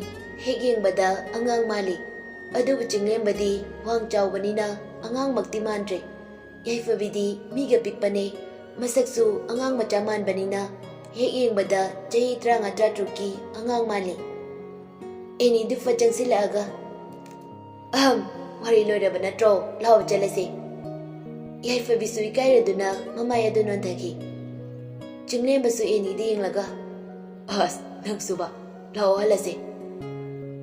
ꯍꯦꯛ ꯌꯦꯡꯕꯗ ꯑꯉꯥꯡ ꯃꯥꯜꯂꯤ꯫ ꯑꯗꯨꯕꯨ ꯆꯤꯡꯂꯦꯝꯕꯗꯤ ꯋꯥꯡ ꯆꯥꯎꯕꯅꯤꯅ ꯑꯉꯥꯡꯃꯛꯇꯤ ꯃꯥꯟꯗ꯭ꯔꯦ꯫ ꯌꯥꯏꯐꯕꯤꯗꯤ ꯃꯤꯒ ꯄꯤꯛꯄꯅꯦ, ꯃꯁꯛꯁꯨ ꯑꯉꯥꯡ ꯃꯆꯥ ꯃꯥꯟꯕꯅꯤꯅ ꯍꯦꯛ ꯌꯦꯡꯕꯗ ꯆꯍꯤ ꯇꯔꯥꯃꯉꯥ ꯇꯔꯥꯇꯔꯨꯛꯀꯤ ꯑꯉꯥꯡ ꯃꯥꯜꯂꯤ꯫ ꯑꯦꯅꯤꯗꯨ ꯐꯠ ꯆꯪꯁꯤꯜꯂꯛꯑꯒ, "ꯑꯍꯝ, ꯋꯥꯔꯤ ꯂꯣꯏꯔꯕ ꯅꯠꯇ꯭ꯔꯣ? ꯂꯥꯛꯑꯣ ꯆꯠꯂꯁꯦ꯫" ꯌꯥꯏꯐꯕꯤꯁꯨ ꯏꯀꯥꯏꯔꯗꯨꯅ ꯃꯃꯥꯏ ꯑꯗꯨ ꯅꯣꯟꯊꯈꯤ꯫ ꯆꯤꯡꯂꯦꯝꯕꯁꯨ ꯑꯦꯅꯤꯗ ꯌꯦꯡꯂꯒ, "ꯑꯁ, ꯅꯪꯁꯨꯕ, ꯂꯥꯛꯑꯣ ꯍꯜꯂꯁꯦ꯫"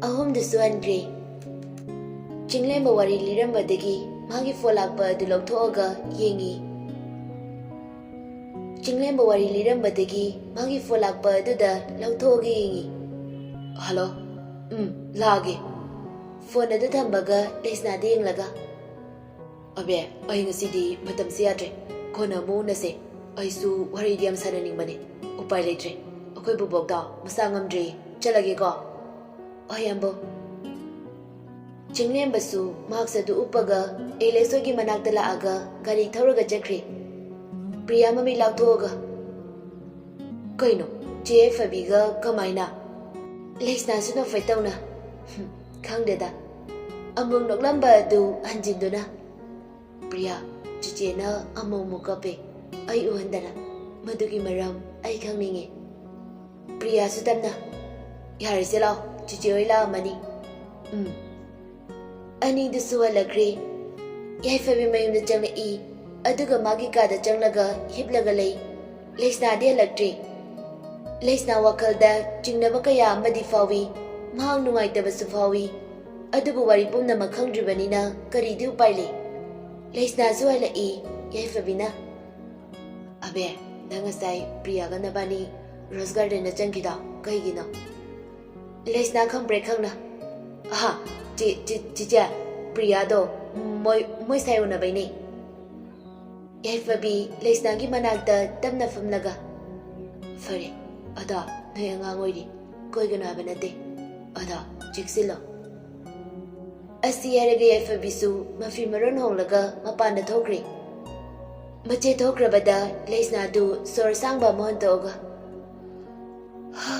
ꯑꯍꯨꯝꯗꯨꯁꯨ ꯍꯟꯈ꯭ꯔꯦ꯫ ꯆꯤꯡꯂꯦꯝꯕ ꯋꯥꯔꯤ ꯂꯤꯔꯝꯕꯗꯒꯤ ꯃꯥꯒꯤ ꯐꯣꯟ ꯂꯥꯛꯄ ꯑꯗꯨ ꯂꯧꯊꯣꯛꯑꯒ ꯌꯦꯡꯉꯤ꯫ ꯆꯤꯡꯂꯦꯝꯕ ꯋꯥꯔꯤ ꯂꯤꯔꯝꯕꯗꯒꯤ ꯃꯥꯒꯤ ꯐꯣꯟ ꯂꯥꯛꯄ ꯑꯗꯨꯗ ꯂꯧꯊꯣꯛꯑꯒ ꯌꯦꯡꯉꯤ꯫ "ꯍꯜꯂꯣ꯫ ꯎꯝ, ꯂꯥꯛꯑꯒꯦ꯫" ꯐꯣꯟ ꯑꯗꯨ ꯊꯝꯕꯒ ꯂꯩꯁꯅꯥꯗ ꯌꯦꯡꯂꯒ, "ꯑꯕꯦ, ꯑꯩ ꯉꯁꯤꯗꯤ ꯃꯇꯝꯁꯦ ꯌꯥꯗ꯭ꯔꯦ꯫ ꯀꯣꯟꯅ ꯑꯃꯨꯛ ꯎꯅꯁꯦ꯫ ꯑꯩꯁꯨ ꯋꯥꯔꯤꯗꯤ ꯌꯥꯝ ꯁꯥꯟꯅꯅꯤꯡꯕꯅꯦ꯫ ꯎꯄꯥꯏ ꯂꯩꯇ꯭ꯔꯦ꯫ ꯑꯩꯈꯣꯏ ꯕꯣꯕꯣꯛꯇꯣ ꯃꯁꯥ ꯉꯝꯗ꯭ꯔꯦ꯫ ꯆꯠꯂꯒꯦꯀꯣ꯫" "ꯍꯣꯏ, ꯌꯥꯝꯕꯨꯡ꯫" ꯆꯤꯡꯂꯦꯝꯕꯁꯨ ꯃꯥꯛꯁ ꯑꯗꯨ ꯎꯞꯄꯒ ꯑꯦꯂꯦꯛꯁ ꯍꯣꯏꯒꯤ ꯃꯅꯥꯛꯇ ꯂꯥꯛꯑꯒ ꯒꯥꯔꯤ ꯊꯧꯔꯒ ꯆꯠꯈ꯭ꯔꯦ꯫ ꯄ꯭ꯔꯤꯌꯥ ꯃꯃꯤꯠ ꯂꯥꯎꯊꯣꯛꯑꯒ, "ꯀꯩꯅꯣ, ꯆꯦ ꯌꯥꯏꯐꯕꯤꯒ ꯀꯃꯥꯏꯅ?" ꯂꯩꯁꯅꯥꯁꯨ ꯅꯣꯛꯐꯦꯠ ꯇꯧꯅ, "ꯍꯨꯝ, ꯈꯪꯗꯦꯗ꯫" ꯑꯃꯨꯛ ꯅꯣꯛꯂꯝꯕ ꯑꯗꯨ ꯍꯟꯖꯤꯟꯗꯨꯅ, "ꯄ꯭ꯔꯤꯌꯥ, ꯆꯤꯆꯦꯅ ꯑꯃꯨꯛ ꯑꯃꯨꯛ ꯀꯞꯄꯦ꯫ ꯑꯩ ꯎꯍꯟꯗꯅ꯫ ꯃꯗꯨꯒꯤ ꯃꯔꯝ ꯑꯩ ꯈꯪꯅꯤꯡꯉꯦ꯫" ꯄ꯭ꯔꯤꯌꯥꯁꯨ ꯇꯞꯅ, "ꯌꯥꯔꯦꯁꯦ, ꯂꯥꯛꯑꯣ, ꯆꯤꯆꯦ ꯍꯣꯏ ꯂꯥꯛꯑꯝꯃꯅꯤ꯫" ꯎꯝ꯫ ꯑꯅꯤꯗꯨꯁꯨ ꯍꯜꯂꯛꯈ꯭ꯔꯦ꯫ ꯌꯥꯏꯐꯕꯤ ꯃꯌꯨꯝꯗ ꯆꯪꯂꯛꯏ, ꯑꯗꯨꯒ ꯃꯥꯒꯤ ꯀꯥꯗ ꯆꯪꯂꯒ ꯍꯤꯞꯂꯒ ꯂꯩ꯫ ꯂꯩꯁꯅꯥꯗꯤ ꯍꯜꯂꯛꯇ꯭ꯔꯤ꯫ ꯂꯩꯁꯅꯥ ꯋꯥꯈꯜꯗ ꯆꯤꯡꯅꯕ ꯀꯌꯥ ꯑꯃꯗꯤ ꯐꯥꯎꯏ, ꯃꯍꯥꯛ ꯅꯨꯡꯉꯥꯏꯇꯕꯁꯨ ꯐꯥꯎꯏ, ꯑꯗꯨꯕꯨ ꯋꯥꯔꯤ ꯄꯨꯝꯅꯃꯛ ꯈꯪꯗ꯭ꯔꯤꯕꯅꯤꯅ ꯀꯔꯤꯗꯤ ꯎꯄꯥꯏ ꯂꯩ? ꯂꯩꯁꯅꯥꯁꯨ ꯍꯜꯂꯛꯏ꯫ ꯌꯥꯏꯐꯕꯤꯅ, "ꯑꯕꯦ, ꯅꯪ ꯉꯁꯥꯏ ꯄ꯭ꯔꯤꯌꯥꯒ ꯅꯕꯥꯅꯤ ꯔꯣꯁ ꯒꯥꯔꯗꯦꯟꯗ ꯆꯪꯈꯤꯗꯣ ꯀꯩꯒꯤꯅꯣ?" ꯂꯩꯁꯅꯥ ꯈꯪꯄ꯭ꯔꯦꯛ ꯈꯪꯅ, "ꯑꯍꯥ, ꯆꯤ-, ꯆꯤ-, ꯆꯤꯆꯦ, ꯄ꯭ꯔꯤꯌꯥꯗꯣ ꯃꯣꯏ, ꯃꯣꯏ ꯁꯥꯏ ꯎꯅꯕꯩꯅꯦ꯫" ꯌꯥꯏꯐꯕꯤ ꯂꯩꯁꯅꯥꯒꯤ ꯃꯅꯥꯛꯇ ꯇꯞꯅ ꯐꯝꯂꯒ, "ꯐꯔꯦ, ꯑꯗꯣ ꯅꯣꯏ ꯑꯉꯥꯡ ꯑꯣꯏꯔꯤ, ꯀꯣꯏꯒꯅꯨ ꯍꯥꯏꯕ ꯅꯠꯇꯦ꯫ ꯑꯗꯣ ꯆꯦꯛꯁꯤꯜꯂꯣ꯫" ꯑꯁꯤ ꯍꯥꯏꯔꯒ ꯌꯥꯏꯐꯕꯤꯁꯨ ꯃꯐꯤ ꯃꯔꯣꯟ ꯍꯣꯡꯂꯒ ꯃꯄꯥꯟꯗ ꯊꯣꯛꯈ꯭ꯔꯦ꯫ ꯃꯆꯦ ꯊꯣꯛꯈ꯭ꯔꯕꯗ ꯂꯩꯁꯅꯥꯗꯨ ꯁꯣꯔ ꯁꯥꯡꯕ ꯑꯃ ꯍꯣꯟꯗꯣꯛꯑꯒ, "ꯍꯥ,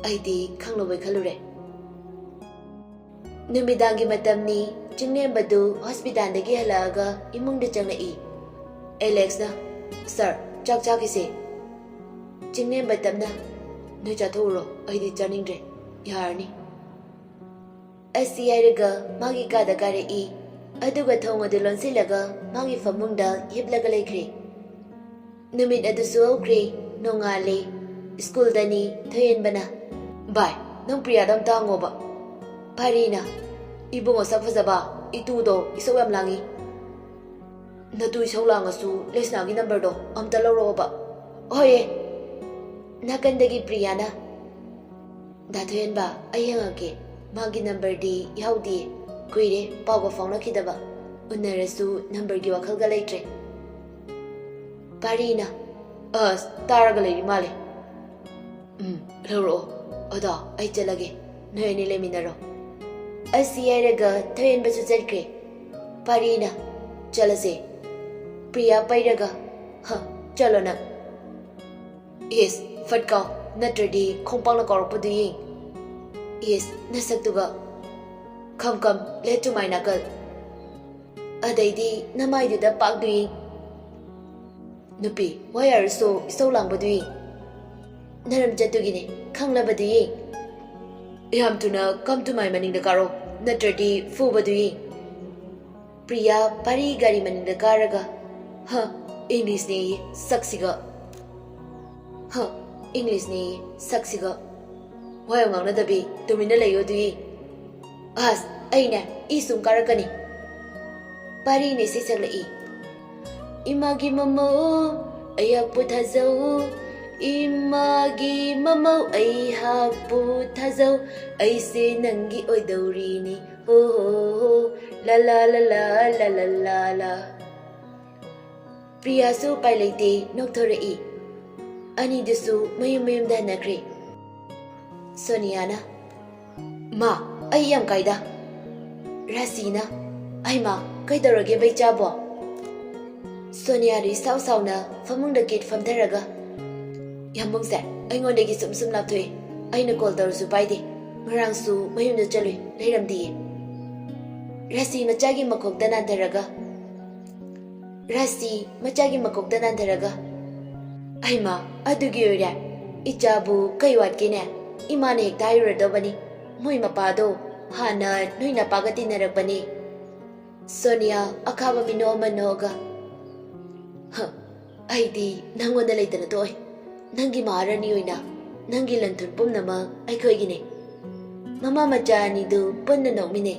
ꯑꯩꯗꯤ ꯈꯪꯂꯧꯕꯩ ꯈꯜꯂꯨꯔꯦ꯫" ꯅꯨꯃꯤꯗꯥꯡꯒꯤ ꯃꯇꯝꯅꯤ꯫ ꯆꯤꯡꯂꯦꯝꯕꯗꯨ ꯍꯣꯁꯄꯤꯇꯥꯜꯗꯒꯤ ꯍꯜꯂꯛꯑꯒ ꯏꯃꯨꯡꯗ ꯆꯪꯂꯛꯏ꯫ ꯑꯦꯂꯦꯛꯁꯅ, "ꯁꯥꯔ, ꯆꯥꯛ ꯆꯥꯈꯤꯁꯦ꯫" ꯆꯤꯡꯂꯦꯝꯕ ꯇꯞꯅ, "ꯅꯣꯏ ꯆꯥꯊꯣꯛꯎꯔꯣ, ꯑꯩꯗꯤ ꯆꯥꯅꯤꯡꯗ꯭ꯔꯦ, ꯌꯥꯔꯅꯤ꯫" ꯑꯁꯤ ꯍꯥꯏꯔꯒ ꯃꯥꯒꯤ ꯀꯥꯗ ꯀꯥꯔꯛꯏ꯫ ꯑꯗꯨꯒ ꯊꯣꯡ ꯑꯗꯨ ꯂꯣꯟꯁꯤꯜꯂꯒ ꯃꯥꯒꯤ ꯐꯃꯨꯡꯗ ꯍꯤꯞꯂꯒ ꯂꯩꯈ꯭ꯔꯦ꯫ ꯅꯨꯃꯤꯠ ꯑꯗꯨꯁꯨ ꯍꯧꯈ꯭ꯔꯦ꯫ ꯅꯣꯡꯉꯥꯜꯂꯦ꯫ ꯁ꯭ꯀꯨꯜꯗꯅꯤ꯫ ꯊꯣꯏꯍꯦꯟꯕꯅ, "ꯚꯥꯏ, ꯅꯪ ꯄ꯭ꯔꯤꯌꯥꯗ ꯑꯝꯇ ꯍꯪꯉꯣꯕ꯫" ꯄꯥꯔꯤꯅ, "ꯏꯕꯨꯡꯉꯣ ꯁꯛ ꯐꯖꯕ, ꯏꯇꯨꯗꯣ ꯏꯁꯧ ꯌꯥꯝ ꯂꯥꯡꯉꯤ꯫ ꯅꯇꯨ ꯏꯁꯧ ꯂꯥꯡꯉꯁꯨ ꯂꯦꯁꯅꯥꯒꯤ ꯅꯝꯕꯔꯗꯣ ꯑꯝꯇ ꯂꯧꯔꯛꯑꯣꯕ꯫" "ꯍꯣꯏꯌꯦ꯫" ꯅꯥꯀꯟꯗꯒꯤ ꯄ꯭ꯔꯤꯌꯥꯅ, "ꯗꯥ ꯊꯣꯏꯍꯦꯟꯕ, ꯑꯩ ꯍꯪꯉꯛꯀꯦ꯫ ꯃꯥꯒꯤ ꯅꯝꯕꯔꯗꯤ ꯌꯥꯎꯗꯤꯌꯦ꯫ ꯀꯨꯏꯔꯦ ꯄꯥꯎꯒ ꯐꯥꯎꯅꯈꯤꯗꯕ꯫ ꯎꯅꯔꯁꯨ ꯅꯝꯕꯔꯒꯤ ꯋꯥꯈꯜꯒ ꯂꯩꯇ꯭ꯔꯦ꯫" ꯄꯥꯔꯤꯅ, "ꯑꯁ, ꯇꯥꯔꯒ ꯂꯩꯔꯤ ꯃꯥꯜꯂꯦ꯫ ꯎꯝ, ꯂꯧꯔꯛꯑꯣ꯫ ꯑꯗꯣ ꯑꯩ ꯆꯠꯂꯒꯦ, ꯅꯣꯏ ꯑꯅꯤ ꯂꯩꯃꯤꯟꯅꯔꯣ꯫" ꯑꯁꯤ ꯍꯥꯏꯔꯒ ꯊꯣꯏꯍꯦꯟꯕꯁꯨ ꯆꯠꯈ꯭ꯔꯦ꯫ ꯄꯥꯔꯤꯅ, "ꯆꯠꯂꯁꯦ꯫" ꯄ꯭ꯔꯤꯌꯥ ꯄꯩꯔꯒ, "ꯍ, ꯆꯠꯂꯣ ꯅꯪ꯫" "ꯏꯁ, ꯐꯠ ꯀꯥꯎ, ꯅꯠꯇ꯭ꯔꯗꯤ ꯈꯣꯡꯄꯥꯛꯅ ꯀꯥꯎꯔꯛꯄꯗꯨ ꯌꯦꯡ꯫ ꯏꯁ, ꯅꯁꯛꯇꯨꯒ꯫ Come, come, let to my knuckle꯫ ꯑꯗꯩꯗꯤ ꯅꯃꯥꯏꯗꯨꯗ ꯄꯥꯛꯇꯨ ꯌꯦꯡ꯫ ꯅꯨꯄꯤ, why are you so ꯏꯁꯧ ꯂꯥꯡꯕꯗꯨ ꯌꯦꯡ꯫ ꯅꯔꯝ ꯆꯠꯇꯨꯒꯤꯅꯦ, ꯈꯪꯂꯕꯗꯨ ꯌꯦꯡ꯫ ꯌꯥꯝ ꯊꯨꯅ come to my ꯃꯅꯤꯡꯗ ꯀꯥꯔꯣ, ꯅꯠꯇ꯭ꯔꯗꯤ ꯐꯨꯕꯗꯨ ꯌꯦꯡ꯫" ꯄ꯭ꯔꯤꯌꯥ ꯄꯥꯔꯤ ꯒꯥꯔꯤ ꯃꯅꯤꯡꯗ ꯀꯥꯔꯒ, "ꯍ, ꯏꯪꯂꯤꯁꯅꯦꯌꯦ ꯁꯛꯁꯤꯒ꯫ ꯍ, ꯏꯪꯂꯤꯁꯅꯦꯌꯦ ꯁꯛꯁꯤꯒ꯫ ꯋꯥ ꯌꯥꯝ ꯉꯥꯡꯅꯗꯕꯤ ꯇꯨꯃꯤꯟꯅ ꯂꯩꯌꯣ ꯑꯗꯨꯏ꯫ ꯑꯁ, ꯑꯩꯅꯦ ꯏ ꯁꯨꯝ ꯀꯥꯔꯛꯀꯅꯤ꯫" ꯄꯥꯔꯤꯅ ꯏꯁꯩ ꯁꯛꯂꯛꯏ꯫ "ꯏꯃꯥꯒꯤ ꯃꯃꯧ ꯑꯩꯍꯥꯛꯄꯨ ꯊꯥꯖꯧ, ꯏꯃꯥꯒꯤ ꯃꯃꯧ ꯑꯩꯍꯥꯛꯄꯨ ꯊꯥꯖꯧ, ꯑꯩꯁꯦ ꯅꯪꯒꯤ ꯑꯣꯏꯗꯧꯔꯤꯅꯤ, ꯍꯣ ꯍꯣ ꯍꯣ, ꯂꯥ ꯂꯥ ꯂꯥ ꯂꯥ, ꯂꯥ ꯂꯥ ꯂꯥ ꯂꯥ꯫" ꯄ꯭ꯔꯤꯌꯥꯁꯨ ꯎꯄꯥꯏ ꯂꯩꯇꯦ, ꯅꯣꯛꯊꯣꯔꯛꯏ꯫ ꯑꯅꯤꯗꯨꯁꯨ ꯃꯌꯨꯝ ꯃꯌꯨꯝꯗ ꯍꯟꯅꯈ꯭ꯔꯦ꯫ ꯁꯣꯅꯤꯌꯥꯅ, "ꯃꯥ, ꯑꯩ ꯌꯥꯝ ꯀꯥꯏꯗ꯫" ꯔꯥꯁꯤꯅ, "ꯑꯩ ꯃꯥ, ꯀꯩꯗꯧꯔꯒꯦ ꯕꯩꯆꯥꯕꯣ?" ꯁꯣꯅꯤꯌꯥꯗꯨ ꯏꯁꯥꯎ ꯁꯥꯎꯅ ꯐꯃꯨꯡꯗ ꯀꯤꯠ ꯐꯝꯊꯔꯒ, "ꯌꯥꯝꯕꯨꯡꯁꯦ ꯑꯩꯉꯣꯟꯗꯒꯤ ꯁꯨꯝ ꯁꯨꯝ ꯂꯥꯞꯊꯣꯛꯑꯦ꯫ ꯑꯩꯅ ꯀꯣꯜ ꯇꯧꯔꯁꯨ ꯄꯥꯏꯗꯦ꯫ ꯉꯔꯥꯡꯁꯨ ꯃꯌꯨꯝꯗ ꯆꯠꯂꯨꯏ, ꯂꯩꯔꯝꯗꯤꯌꯦ꯫" ꯔꯥꯁꯤ ꯃꯆꯥꯒꯤ ꯃꯀꯣꯛꯇ ꯅꯥꯟꯊꯔꯒ, ꯔꯥꯁꯤ ꯃꯆꯥꯒꯤ ꯃꯀꯣꯛꯇ ꯅꯥꯟꯊꯔꯒ, "ꯑꯩꯃ, ꯑꯗꯨꯒꯤ ꯑꯣꯏꯔꯦ? ꯏꯆꯥꯕꯨ ꯀꯩ ꯋꯥꯠꯀꯦꯅꯦ? ꯏꯃꯥꯅ ꯍꯦꯛꯇ ꯍꯥꯏꯔꯨꯔꯗꯧꯕꯅꯤ꯫ ꯃꯣꯏ ꯃꯄꯥꯗꯣ ꯍꯥꯟꯅ ꯅꯣꯏ ꯅꯄꯥꯒ ꯇꯤꯟꯅꯔꯛꯄꯅꯦ꯫" ꯁꯣꯅꯤꯌꯥ ꯑꯈꯥꯕ ꯃꯤꯅꯣꯛ ꯑꯃ ꯅꯣꯛꯑꯒ, "ꯍ, ꯑꯩꯗꯤ ꯅꯪꯉꯣꯟꯗ ꯂꯩꯇꯅ ꯇꯣꯛꯑꯣꯏ꯫ ꯅꯪꯒꯤ ꯃꯍꯥꯔꯥꯅꯤ ꯑꯣꯏꯅ ꯅꯪꯒꯤ ꯂꯟ ꯊꯨꯝ ꯄꯨꯝꯅꯃꯛ ꯑꯩꯈꯣꯏꯒꯤꯅꯦ꯫" ꯃꯃꯥ ꯃꯆꯥ ꯑꯅꯤꯗꯨ ꯄꯨꯟꯅ ꯅꯣꯛꯃꯤꯟꯅꯩ꯫